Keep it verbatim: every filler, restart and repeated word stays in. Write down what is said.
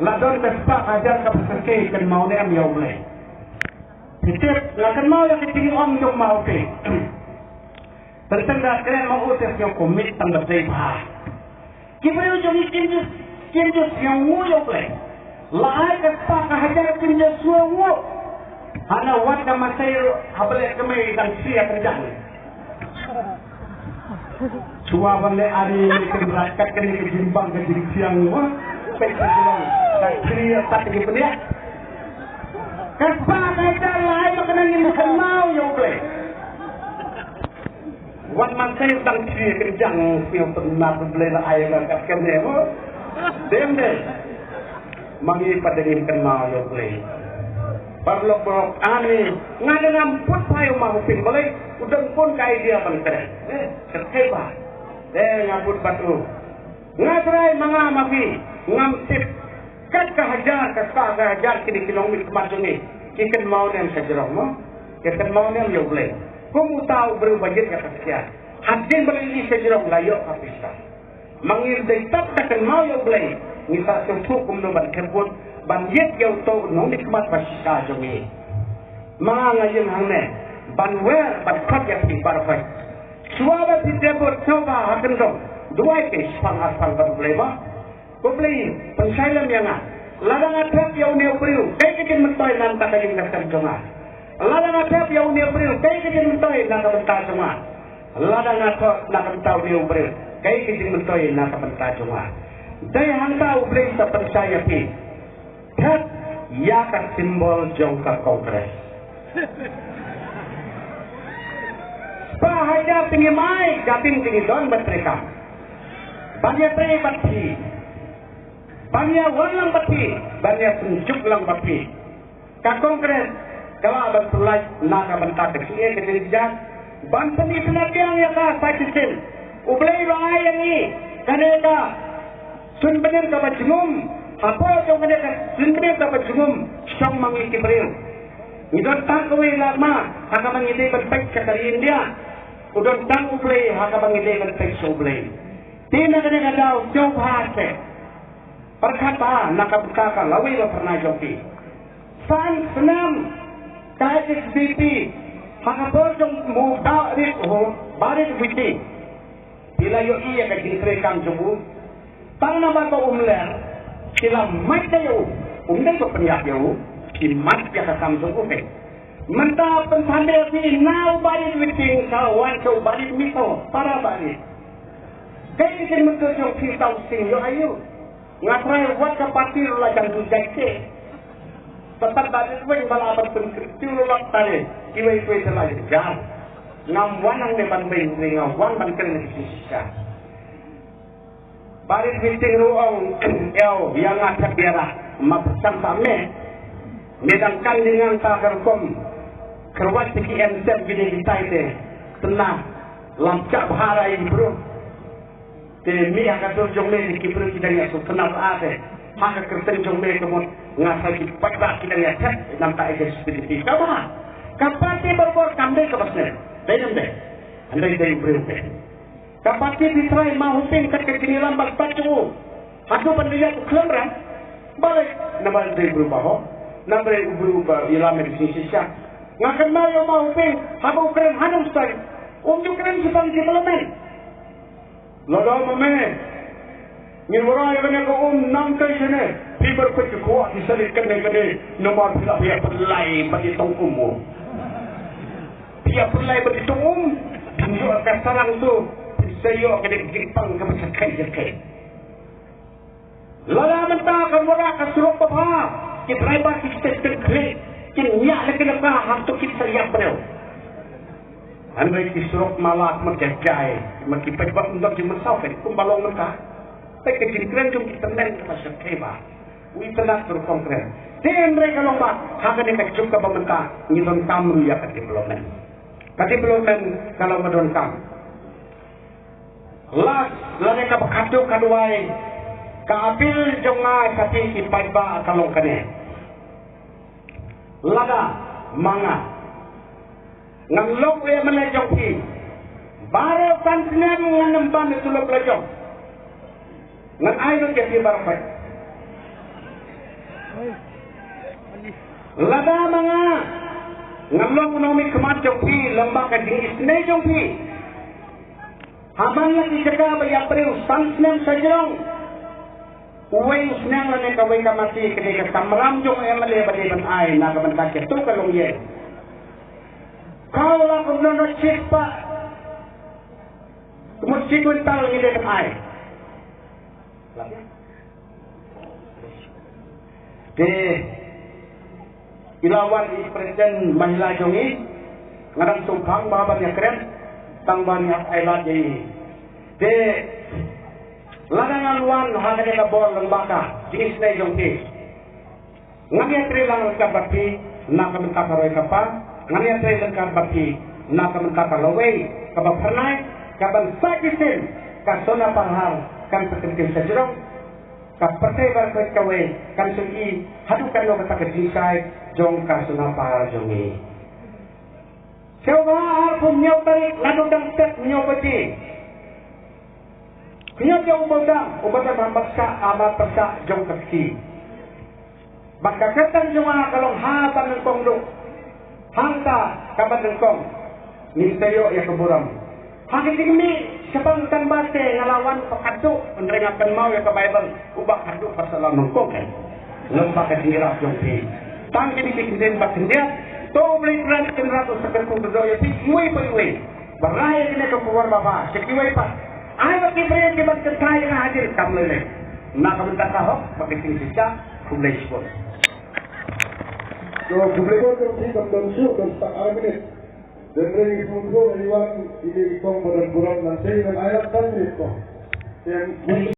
La don ka spah hajar ka pyrthei kynmaw ne em ïa U Blei. Phi tip, nga kynmaw ïa ka jingong jong ma u te. Teng teng da kren ma u te sngewbha commit tang ba dei bha. Ki briew jong ngi kim ju, kim ju sngewbha ïa U Blei. La ai ka spah ka hajar kim ju sngewbha. Hana wat ka masai ha Blei ka mei dang sia kynjang. Shuwa ban leh ari ne ka mrakat kane ka jingbang ka jingsiang wa. Peit ka jingbang ka kri ya pat ki peniak. Ka spah ka hajar la ai ba ka nang ngin kynmaw ïa U Blei. Wan man ka dang kri kynjang sngewtynnat U Blei la ai ba ka kane wa. Dem de. Ma ngi pat dang ngin kynmaw ïa U Blei. Paralok paralok, ani nga dang ngam put phai u ma u pin balei u dang pun ka idea ban kren. Eh, kyrkhu ba. Eh, nga put bad u. Nga trai ma nga ma phi ngam tip. Kat ka hajar ka spah ka hajar kine ki nongmihkhmat jong ngi. Ki kynmaw ne em ka jrong mo. Ki kynmaw ne em ïa U Blei. Kum uta u briew ba ïit ïa ka skia. Hadien ba la ïohi ka jrong la ïoh ka pisa. Ma ngi dei tap da kynmaw ïa U Blei, ngi sa sngewthuh kumno ban thep vote, ban ïit ïa uto u nongmihkhmat ba shisha jong ngi. Ma nga ïeng hangne ban wer ban khot ïa phi baroh. Shuwa ba phi thep vote sngewbha ha kyndong, duwai phi shipang arpang bad U Blei mo. U Blei, pynshai lem ïa nga. Lada nga thep ïa une u briew, kaei ka jingmyntoi na ka bynta ka jingkyrkhu jong nga. Lada nga thep ïa une u briew, kaei ka jingmyntoi na ka bynta jong nga. Lada nga thep na ka bynta une u briew, kaei ka jingmyntoi na ka bynta jong nga. Dei hangta U Blei sa pynshai ïa phi. Thep ïa ka symbol jong ka Congress. Spah hajar te ngi mai, jabieng te ngi don ban treikam. Ban ïatrei bad phi. Ban ïawan lang bad phi, ban ïasynjuk lang bad phi. Ka Congress ka lah ban pynlait na ka bynta ka jingeh ka jingeh. Ban pyni pyni biang ïa ka sa shisien. U Blei u la ai ïa ngi kane ka suiñ bneng kaba jingum. Hapoh jong kane ka suiñ bneng kaba jingum shong ma ngi ki briew. Ngi don tang kawei lad ma ha kaba ngi dei ban peit sha ka ri India. U don tang U Blei ha kaba ngi dei ban peit sha U Blei. Te na kane ka daw sngewbha seh. Pyrkhat bha na ka bynta ka lawei la pyrnai jong phi. San snem ka H S P D P ha ka por jong u Bah Rit, u Bah Rit Witi. Phi la ïohi ïa ka jingtrei kam jong u. Tang namar ba um ler, phi la mait da ïa u. Um dei ba pynïap ïa u, phi mait ïa ka kam jong u phi. Mynta pynthan de phi na u Bah Rit Witi ka wan ka u Bah Rit Mitho, para Bah Rit. Kaei ka jingmyntoi jong phi tang sing ïoh aïu. Nga trai wat ka party ruh la jam tu jai te. Patat ba rit weng ba la ban pynkritiw ruh la tare. Kiwei kiwei te la jam. Ngam wan hangne ban beiñ, nga wan ban kren ki shisha. Barit meeting ruh ong, eo, ïa nga thep ïa ra. Ma pyrshang ba me. Me dang kan di ngan ta ka rukom. Kyrwat te ki M S F ki dei ki tai te. Tena. Lam chak bha ra i bro. Te mih ha ka dur jong me te ki briew ki dang ïa sngewtynnat ate. Ha ka kyrteng jong me ka mut nga sa ki paidbah ki dang ïa thep namar ka identity. Kaba ka party barabor kam dei kaba snem. Dei nam dei. Hynrei dei u briew te. Ka party phi trai ma Hoping kat ka jingïalam bad bad jong u. Haduh ban ïa u khlem ram. Balei namar dei u briew ba hok. Namar u briew ba ïalam ïa ka jingshisha. Nga kynmaw ïa ma Hoping haba u kren ha nongstad. Um ju kren shaphang development. Lada ma me ngin wanrah ïa kane ka um nangta shane, phi bar peit ki kwah ki sa leit kane kane, namar phi la phi ïa pynlait bad i tong um. Phi ïa pynlait bad i tong um, phin ïoh ka sarang tu, phin sa ïoh kane ka jingpang kaba sa kai jingkai. Lada mynta kan wanrah ka surok ba bha, ki driver ki step step klik, kin ïa leh ki leh ka hangto ki sa ïa briew. Hynrei ki surok ma la ma ki jai, ma ki peit ba ym don jingmynsaw peit kumba long mynta. Peit ka jingkren jong ki tymmen kaba shyrkhei ba. U itynnad ka rukom kren. Te hynrei ka long ba ha kane ka juk kaba mynta ngi donkam ruh ïa ka development. Ka development ka long ba donkam. Last, lane kaba khatduh khatwai, ka appeal jong nga sha phi ki paidbah ka long kane. Lada ma nga ngan lok u M L A jong phi, baroh san snem ngan ym pan ïa u tulop la jong. Ngan ai lut ïa phi baroh phi. Lada ma nga, nga long u nongmihkhmat jong phi, lem bad ka jingisynei jong phi. Ha man la ki jaka ba ïa briew san snem sha jrong. Uwei u snem lane kawei ka masi ka dei ka kamram jong u M L A ba dei ban ai na ka bynta kato ka longïing. Khaw la kumno na chit pa. Kumno chit kwintal ngi dei ban ai. Te i la wan i president mahila jong i, nga dang sngewkhang ba ban ïakren tang ban ïa ai lad ïa i. Te lada ngan wan ha kane ka bor lem bad ka jingisynei jong phi, ngan ïatrei lang ryngkat bad phi na ka bynta ka roi ka par, ngan ïatrei ryngkat bad phi na ka bynta ka lawei kaba phyrnai, ka ban sa shisien ka Sona Pahar kan sa kyntiew sha jrong. Ka pyrthei baroh kawei kan sa ïohi haduh katno kata ka jingshai jong ka Sona Pahar jong ngi. Shuwa arphew hynñiew tarik naduh dang tet hynñiew baje. Hynñiew jong u ba dang, u ba dang ha pyrshah, ha pyrshah jong ka kti. Bad ka kyrteng jong nga ka long ha ba nyngkong duh. Hangta kaba nyngkong ngin sa ïoh ïa ka burom. Ha ka jingmih shaphang tang ba te nga la wan pat haduh, hynrei nga kynmaw ïa ka Baibl, uba haduh pat sa la nyngkong kan. Lem bad ka jingïarap jong phi. Tang kine ki kyntien ba khyndiat, to U Blei Trai Kynrad un sa kyrkhu kyrdoh ïa phi iwei pa iwei. Ba rai ïa kine ki khubor ba bha sha kiwei pat. Ai ba ki briew ki ban kynthai ïa nga ha jingkam lei lei. Na ka bynta ka hok bad ka jingshisha. Khublei shibun. To khublei shibun, ka phi kam don shuh, don step ar minit. Don ring sum sum ïa wan ïa i kong ba don burom, nang sei nang ai ar minit ko. Em,